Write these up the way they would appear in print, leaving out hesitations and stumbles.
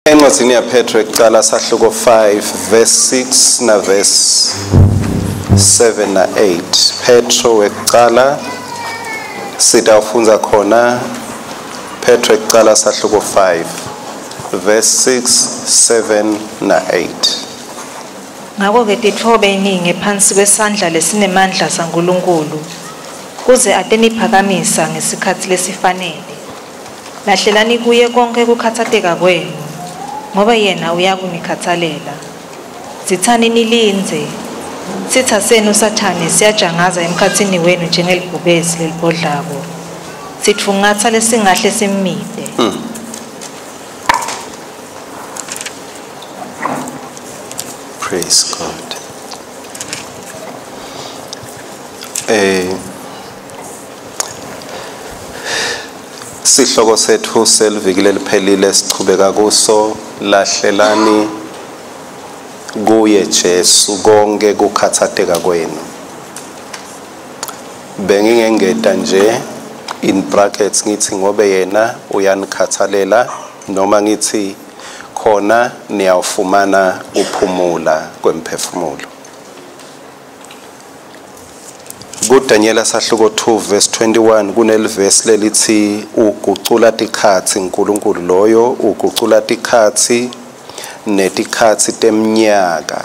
Encwadzini yaPetro ekucala sahluko 5 verse 6 na verse 7 na 8. Petro wekucala sitawufundza khona Petro ekucala sahluko 5 verse 6, 7 na 8. Ngakho-ke titfobeni ngephansi kwesandla lesinemandla saNkulunkulu, kuze ateniphakamisa ngesikhatsi lesifanele. Lahlelani kuye konkhe kukhatsateka kwenu, ngoba yena uyakunikhatsalela. Zitsani nilindze. Sitsa senu Sathane siyajangaza emkhatsini wenu njengelibhubesi lelibhodlako. Sitfungatsa lesingahle simmite. Praise God. Sihloko sethu seliviki leliphelile sichubeka kuso, lahlelani kuye Jesu konke kukhatsateka kwenu. Bengingengeta nje in brackets ngithi ngobe yena uyanikhathalela, noma ngithi khona niyawufumana kuphumula kwemphefumulo. KuDanyela sahluko 2 verse 21 kunelivesi lelithi ugucula tikhatsi uNkulunkulu loyo ugucula tikhatsi netikhatsi temnyaka,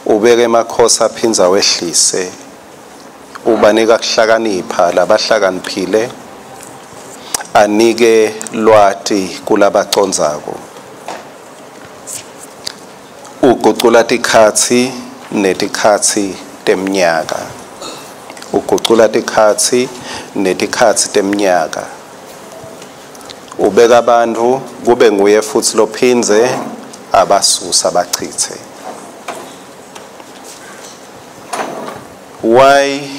ubeke emakhosi aphindze wehlise, ubanika kuhlakanipha labahlakaniphile, anike lwati kulabacondzako. Ugucula tikhatsi netikhatsi temnyaka, ugucula tikhatsi netikhatsi temnyaka, ubeka abantu kube nguye futhi lophindze abasusa bachithe. Why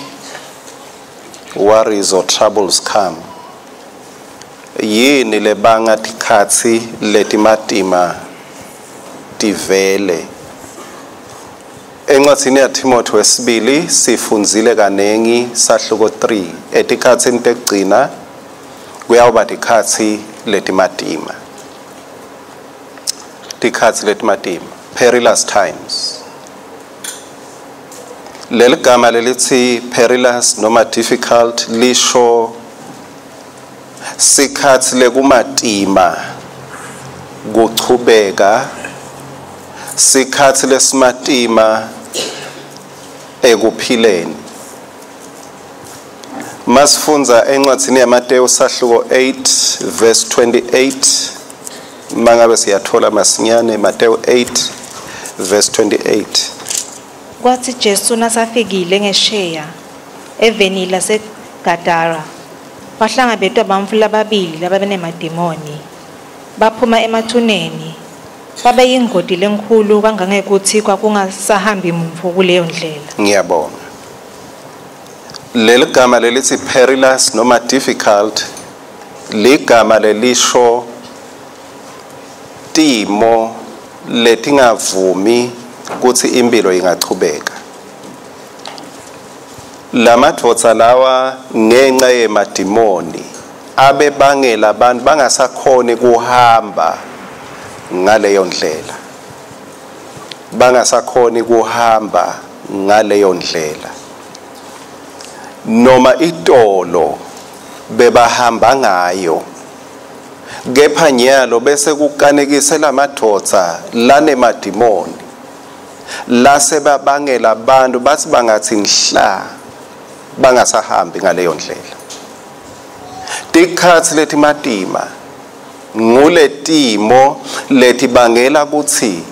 worries or troubles come? Yini lebanga tikhatsi letimatima tivele? Encwadzini yaTimothy wesibili sifundzile kanengi sahluko 3, etikhatsini tekugcina kuyawuba tikhatsi letimatima. Tikhatsi letimatima, perilous times. Leligama lelithi perilous noma difficult lisho sikhatsi lekumatima kuchubeka, sikhatsi lesimatima ekuphileni. Masifundza encwadzini yaMateyu sahluko 8 verse 28, mangabe siyathola masinyane, Mateyu 8 verse 28. Kwathi Jesu nasafikile ngesheya eveni laseGadara, wahlangabetwa bantfu lababili lababenemadimoni, baphuma emathuneni, babe yingoti lenkhulu kangangekutsi kwakungasahambi muntfu kuleyo ndlela. Ngiyabonga. Leligama lelithi perilous noma difficult ligama lelisho timo letingavumi kutsi impilo ingachubeka. Lamadvodza lawa ngenxa yemadimoni abebangela abantu bangasakhoni kuhamba ngaleyo ndlela, bangasakhoni kuhamba ngaleyo ndlela, noma itolo bebahamba ngayo, kepha nyalo bese kukanekise lamadvodza lanemadimoni lasebabangela abantu bathi bangathi nhla bangasahambi ngaleyo ndlela. Tikhatsi letimatima nguletimo letibangela kutsi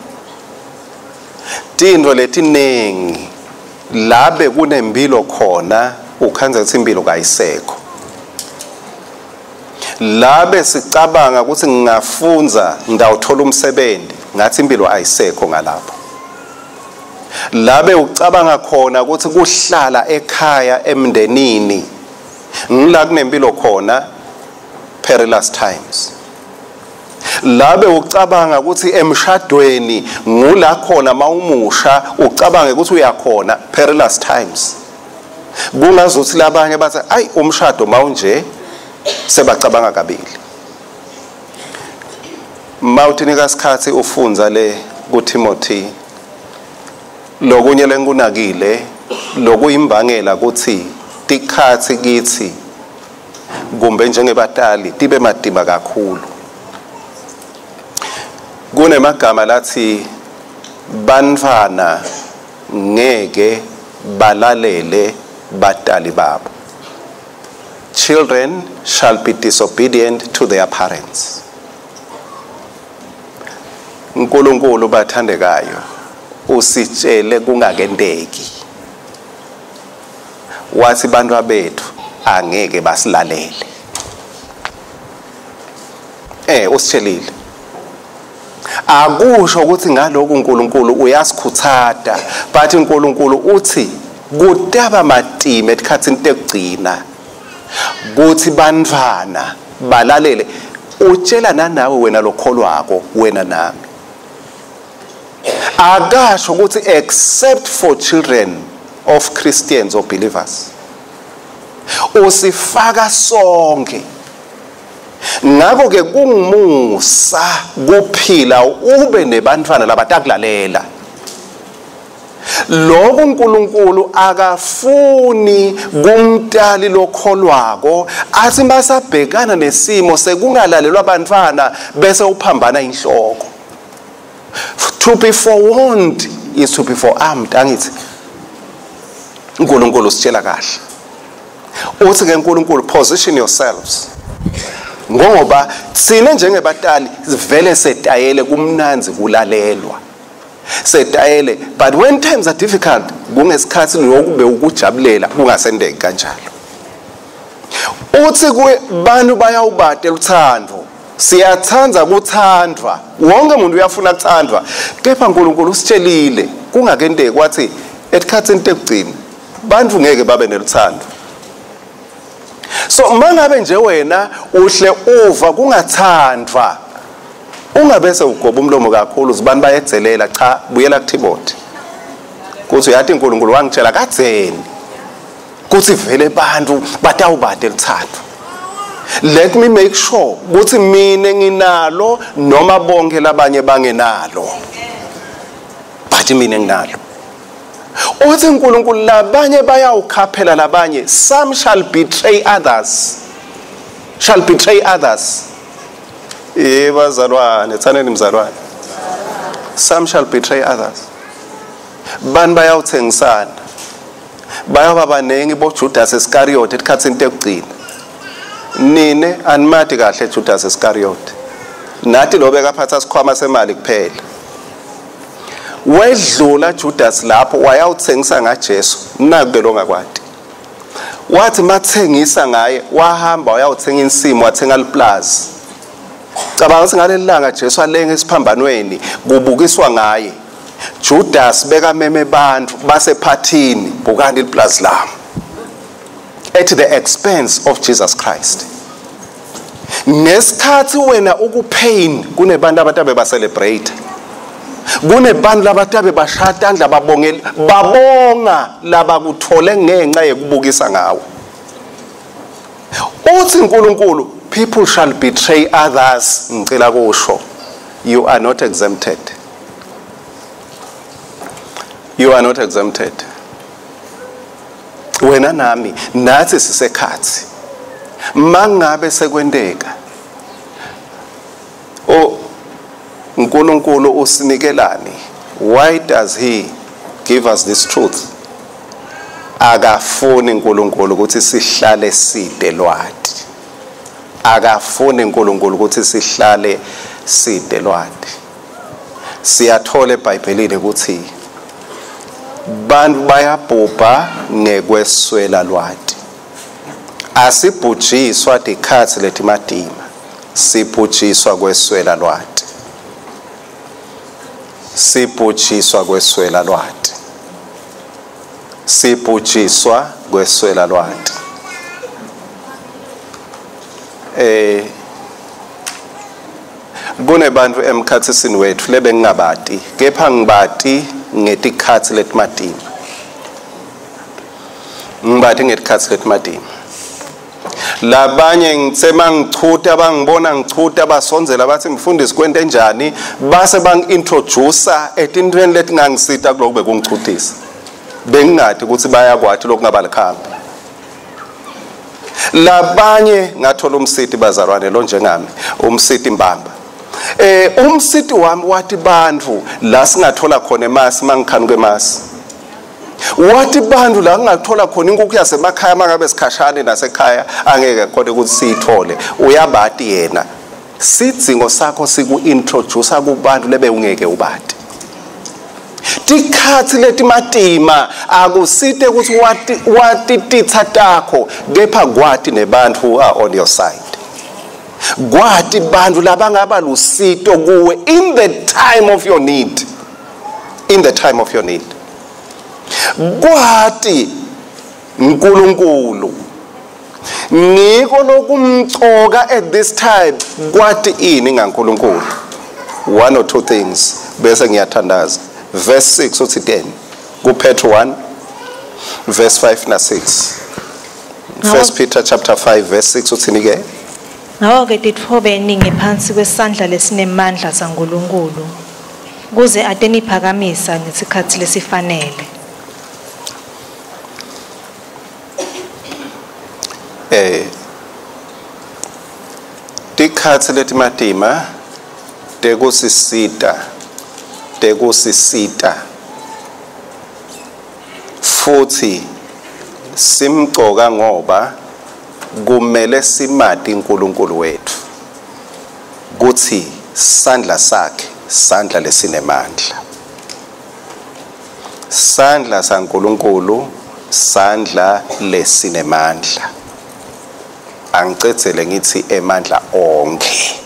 tintfo letinengi labe kunempilo khona ukhandze kutsi impilo kayisekho. Labe sicabanga ukuthi ngingafundza ngitawuthola umsebenzi, ngathi impilo ayisekho ngalapho. Labe ucabanga khona ukuthi kuhlala ekhaya emndenini ngila kunempilo khona, perilous times. Labe ucabanga ukuthi emshadweni ngula khona mawumusha ucabange ukuthi uyakhona, perilous times. Kungazuthi labanye bathi ayi umshado mawunje, sebacabanga kabili. Mawutinika isikhathi ufunza le kuTimothy, lokunye lenkunakile lokuyimbangela ukuthi tikhathi kithi kumbe njengebatali tibe madima kakhulu. Kunemagama lathi bantfwana ngeke balalele batali babo. Children shall be disobedient to their parents. uNkulunkulu bathandekayo usitshele kungakenteki, wathi bantu bethu angeke basilalele. Usitshelile. Akusho ukuthi ngalokhu uNkulunkulu uyasikhuthata, but uNkulunkulu uthi kutaba matime etikhatsini tekugcina kuthi bantfwana balalele. Utshela nanawe wena lokholwako, wena nami. Akasho ukuthi except for children of Christians or believers. Usifaka sonke. Ngakho ke kungumusa kuphila ube nebantwana labatakulalela. Lokhu uNkulunkulu akafuni kumtali lokholwako athi masabhekana nesimo sekungalalelwa abantwana bese uphambana inhloko. To be forewarned is to be forearmed. Angithi uNkulunkulu usitshela kahle. Uthi ke uNkulunkulu, position yourselves, ngoba sine njengebatali vele setayele kumnanzi kulalelwa, setayele, but when times are difficult kungesikhathi lokube ukujabulela kungasendeki kanjalo. Uthi kubantu bayawubate uthando, siyathanda kuthandwa, wonke umuntu uyafuna kuthandwa, kepha uNkulunkulu usitshelile kungakenteki wathi etikhatsini tekugcina bantu ngeke babe neluthando. So mangabe nje wena uhle uva kungathandwa, ungabese ugoba umlomo kakhulu zibani bayedzelela. Cha, buyela kuTimothy kuthi uyathi uNkulunkulu wangitshela kadzeni kuthi vele bantu batawubade luthando. Let me make sure ukuthi mina nginalo noma bonke labanye bangenalo, but mina nginalo. Uthi uNkulunkulu labanye bayawukhaphela labanye, some shall betray others, shall betray others. Bazalwane, thaneni mzalwane, some shall betray others. Bani bayawuthengisana, bayaba baningi boJudas Iscariot etikhatsini tekugcina. Nine animati kahle Judas Iscariot, nathi lo bekaphatha sikhwama semali kuphela. Wedlula Judas lapho wayawuthengisa ngaJesu. Naku ke lo ngakwati, wathi mathengisa ngaye wahamba wayawuthenga insimu, wathenga liplaza. Cabanga ukuthi ngaleli langa Jesu alenge esiphambanweni kubukiswa ngaye, Judas bekameme bantu basephathini, bukani liplaza lami, at the expense of Jesus Christ. Ngesikhathi wena ukupain kunebantu abatabe ba celebrate, kunebantu labatabe bashaya babongela, babonga labakuthole ngenxa yekubukisa ngawo. Uthi uNkulunkulu people shall betray others. Ngicela kusho, you are not exempted. You are not exempted. Wena nami nathi sisekhathi. Mangabe sekwenteka, o uNkulunkulu usinikelani? Why does he give us this truth? Akafuni uNkulunkulu ukuthi sihlale side lwati. Akafuni uNkulunkulu ukuthi sihlale side lwati. Siyathola eBhayibhelini ukuthi bantu bayabhubha ngekweswela lwati. Asibhujiswa tikhathi letimatima, sibhujiswa kweswela lwati. Sibhujiswa kweswela lwati. Sibhujiswa kweswela lwati. Kunebantu emkhathisini wethu lebengingabati, kepha ngibati ngetikhathi letimatima. Ngibati ngetikhathi letimatima. Labanye ngithe mangichuta bangibona ngichuta basondzela bathi mfundisi kwente njani, base bangi-introduce etintweni letingangisita kuloko bekungichutisa. Bengingati ukuthi bayakwati lokungaba likhambi. Labanye ngathola umsiti bazalwane lo njengami, umsiti mbamba. Umsiti wami wathi bantfu la singathola khona emasi mangikhanuka emasi. Wathi bantu la ngingathola khona inkukhu yasemakhaya mangabe sikhashane nasekhaya angeke khona ukuthi siyithole. Uyabati yena. Sidzingo sakho siku-introduce kubantu lebe ungeke ubati. Tikhatsi letimatima akusite ukuthi wati titsa takho, kepha kwati nebantu who are on your side. Kwati bantu labangaba lusito kuwe in the time of your need. In the time of your need. Kwati uNkulunkulu ngiko lokumcoka at this time. Kwati ini ngaNkulunkulu? One or two things bese ngiyathandaza. Verse 6 uthi 10 kuPetro 1 verse 5 na 6. First Peter chapter 5 verse 6 uthini ke? Ngako-ke titfobeni ngephansi kwesandla lesinemandla saNkulunkulu, kuze ateniphakamisa ngesikhatsi lesifanele. Tikhatsi letimatima tekusisita futhi simcoka ngoba kumele simati uNkulunkulu wethu kuthi sandla sakhe sandla lesinemandla. Sandla saNkulunkulu sandla lesinemandla. Angicedzele ngithi emandla onke.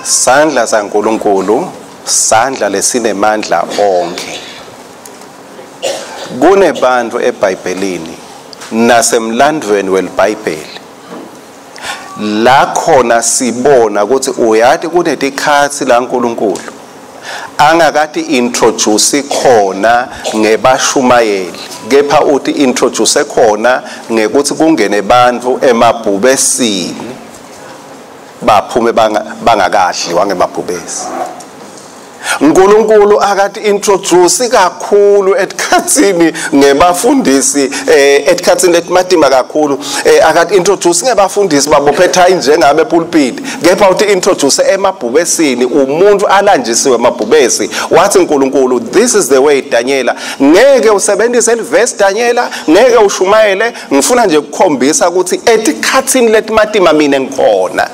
Sandla saNkulunkulu sandla lesinemandla onke. Kunebantu eBhayibhelini nasemlandweni weliBhayibheli la khona sibona ukuthi uyati kunetikhatsi la uNkulunkulu angakati introduce khona ngebashumayeli, kepha uthi introduce khona ngekuthi kungene bantfu emabhubesini baphume bangakadli wangemabhubesi. uNkulunkulu akati introduce kakhulu etikhatsini ngebafundisi, etikhatsini letimatima kakhulu, akati introduce ngebafundisi babophe njengabe pulpit, kepha uthi introduce emabhubesini umuntu alanjisiwe emabhubesi. Wathi uNkulunkulu this is the way Daniela, ngeke usebenzise verse Daniela, ngeke ushumayele, ngifuna nje ukukhombisa ukuthi etikhatsini letimatima mina ngikhona.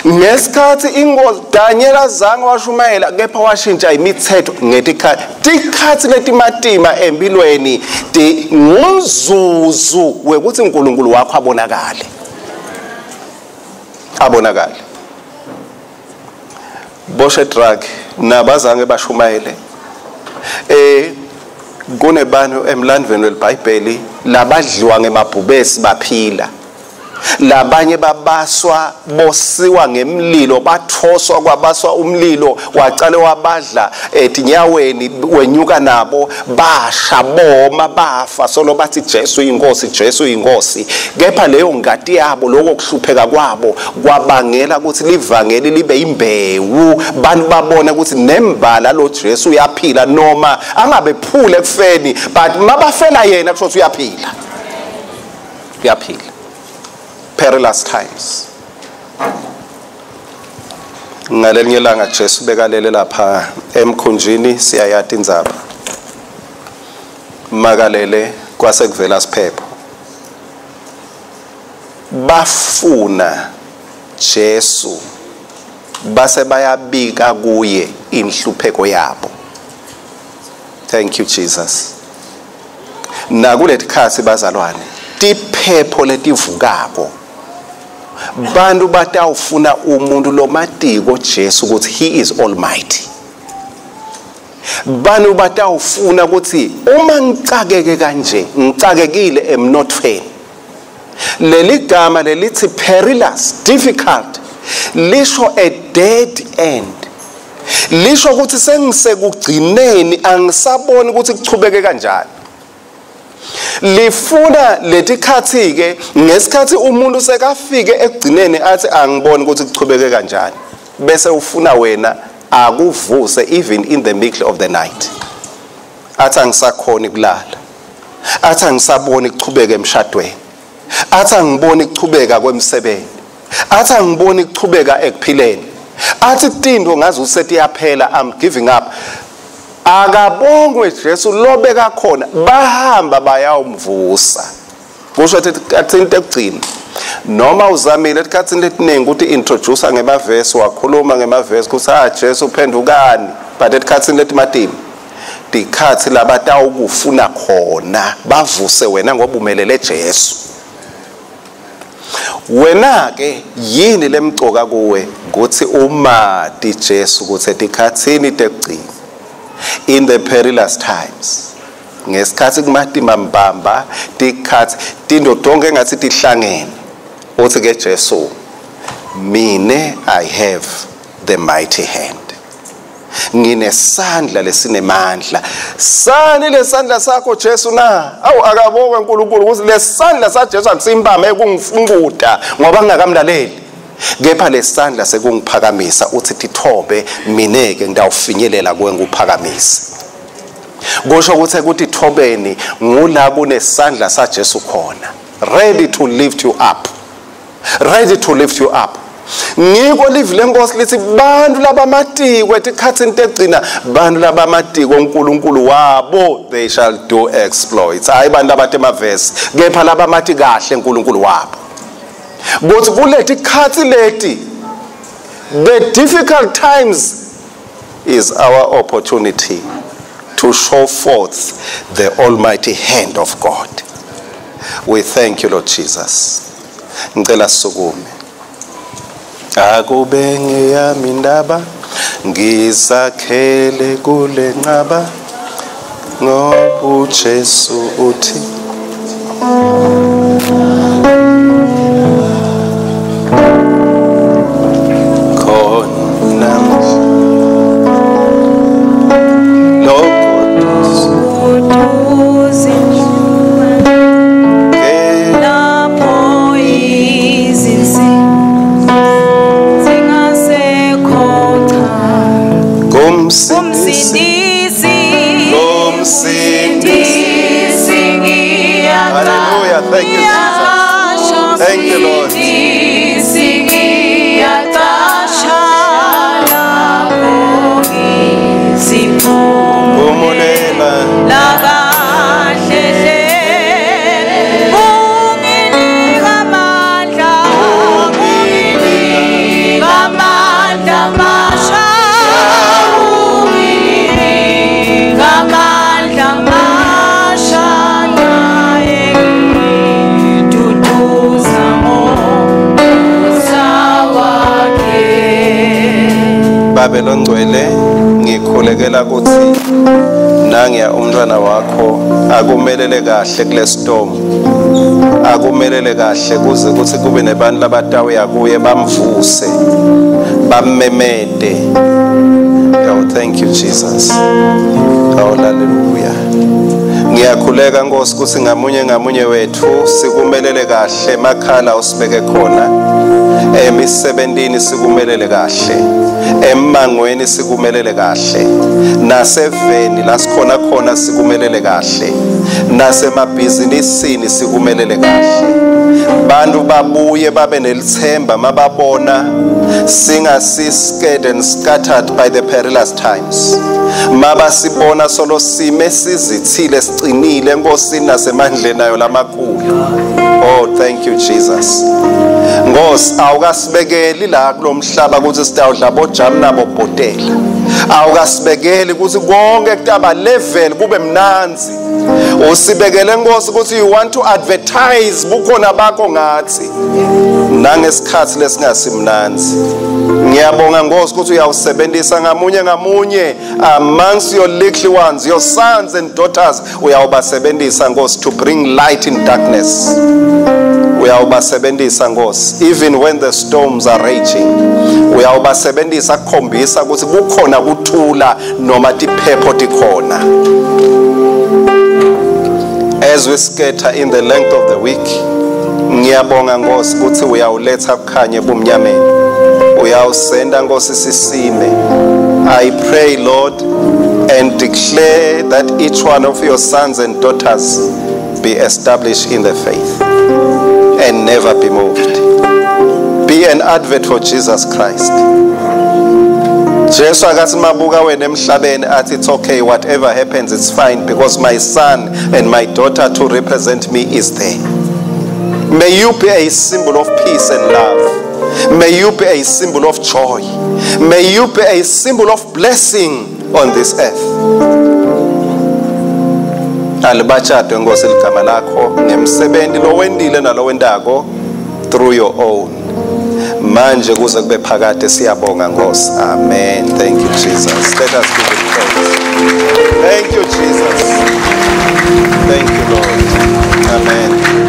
Ngesikhathi inkosi Daniel azange washumayela, kepha washintsha imithetho ngetikhathi. Tikhathi letimatima empilweni ngumzuzu wekuthi uNkulunkulu wakho abonakale. Abonakale. BoShadrach nabazange bashumayele. Kunebantu emlandweni weBhayibheli labadliwa ngemabhubesi baphila. Labanye babaswa bosiwa ngemlilo, bathoswa kwabaswa umlilo wacale wabadla etinyaweni wenyuka nabo basha boma bafa solo bathi Jesu inkosi, Jesu inkosi. Kepha leyo ngati yabo, lokho kuhlupheka kwabo kwabangela ukuthi livangeli libe imbewu, bantu babone ukuthi nembala lo Jesu uyaphila noma angabe phule ekufeni, but mabafela yena kusho ukuthi uyaphila. Uyaphila. Perilous times. Ngalelinye ilanga Jesu bekalele lapha emkhunjini, siyayati indzaba. Makalele kwase kuvela siphepho. Bafuna Jesu base bayabika kuye inhlupheko yabo. Thank you Jesus. Nakuletikhatsi bazalwane, tiphepho letivukako bantu batawufuna umuntu lomatiko Jesu ukuthi he is almighty. Bantu batawufuna ukuthi uma ngicakeke kanje, ngicakekile emnothweni, leli gama lelithi perilous, difficult, lisho a dead end, lisho ukuthi sengisekugcineni, angisaboni ukuthi kuchubeke kanjani. Lifuna letikhathi ke ngesikhathi umuntu sekafike ekugcineni athi angiboni ukuthi kuchubeke kanjani, bese ufuna wena akuvuse even in the middle of the night. Athi angisakhoni kulala, athi angisaboni kuchubeka emshadweni, athi angiboni kuchubeka kwemsebenzi, athi angiboni kuchubeka ekuphileni, athi tinto ngaze usethi yaphela, I'm giving up. Akabongwe Jesu lobeka khona, bahamba bayawumvusa. Kusho ukuthi athi into ekugcina noma uzamile esikhathini letiningi ukuthi introduce ngemavesi, wakhuluma ngemavesi ukuthi ah Jesu uphendukani, but esikhathini letimatini tikhathi labatawukufuna khona bavuse wena ngoba umelele Jesu. Wena ke yini lemcoka kuwe ukuthi umati Jesu ukuthi etikhathini tekugcina, in the perilous times, ngesikhathi kumatima mbamba, tikhathi tinto tonke ngathi tihlangene, uthi ke Jesu mine I have the mighty hand, nginesandla lesinemandla. Sani lesandla sakho Jesu na? Awu akabongwe uNkulunkulu ukuthi lesandla saJesu akusimbame kungifunguda ngoba ngingakamlaleli, kepha lesandla sekungiphakamisa uthi tithobe mineke ngidawufinyelela kuwe ngikuphakamise. Kusho ukuthi ekutithobeni ngula kunesandla saJesu khona, ready to lift you up, ready to lift you up. Ngiko livi lenkosi lithi bantu labamatiko etikhathini tegcina, bantu labamatiko uNkulunkulu wabo, they shall do exploits. Hayi bantu labatemavesi, kepha labamati kahle uNkulunkulu wabo. Kuthi kuleti khathi leti, the difficult times is our opportunity to show forth the almighty hand of God. We thank you, Lord Jesus. Ngicela sisukume. Akube ngeyami indaba, ngizakhele kule nqaba, ngoba uJesu uthi khona lokho lapho izinsimbi zingasekho cha, kumsindisi, kumsindisi Hallelujah. Thank you, Jesus. Thank you, Lord. Phumulela Babe longcwele, ngikhulekela ukuthi nangiya umntwana wakho akumelele kahle kule storm, akumelele kahle kuze kuthi kube nebantu labatawuya kuye bamvuse, bammemede. Oh, thank you Jesus. Oh, hallelujah. Ngiyakhuleka Nkosi ukuthi ngamunye ngamunye wethu sikumelele kahle emakhala usibeke khona, emisebentini sikumelele kahle, emangweni sikumelele kahle, naseveni la sikhona khona sikumelele kahle, nasemabhizinisini sikumelele kahle. Bantu babuye babe nelithemba mababona singasi scared and scattered by the perilous times. Mabasibona solo sime sizithile siqinile enkosini nasemandleni ayo lamakhulu. Oh, thank you Jesus. Nkosi awukasibekeli la kulomhlaba ukuthi sitawudla bojamu nabo bhotela. Awukasibekeli ukuthi konke kutaba level kube mnanzi. Usibekele Nkosi ukuthi you want to advertise bukhona bakho ngathi nangesikhathi lesingasimnanzi. Ngiyabonga Nkosi ukuthi uyawusebenzisa ngamunye ngamunye amongst your little ones, your sons and daughters, uyawubasebenzisa Nkosi to bring light in darkness. Uyawubasebenzisa Nkosi even when the storms are raging. Uyawubasebenzisa kukhombisa ukuthi kukhona kuthula noma tiphepho tikhona. As we scatter in the length of the week, ngiyabonga Nkosi ukuthi uyawuletha kukhanye ebumnyameni. Uyawusenda Nkosi sisime. I pray, Lord, and declare that each one of your sons and daughters be established in the faith and never be moved. Be an advert for Jesus Christ. Jesu akathi mabuka wena emhlabeni athi, "It's okay, whatever happens, it's fine, because my son and my daughter to represent me is there." May you be a symbol of peace and love. May you be a symbol of joy. May you be a symbol of blessing on this earth. Alibatshadwe Nkosi ligama lakho ngemsebenzi lowendile nalowendako through your own. Manje kuze kube phakade siyabonga Nkosi. Amen. Thank you, Jesus. Let us give him praise. Thank you, Jesus. Thank you, Lord. Amen.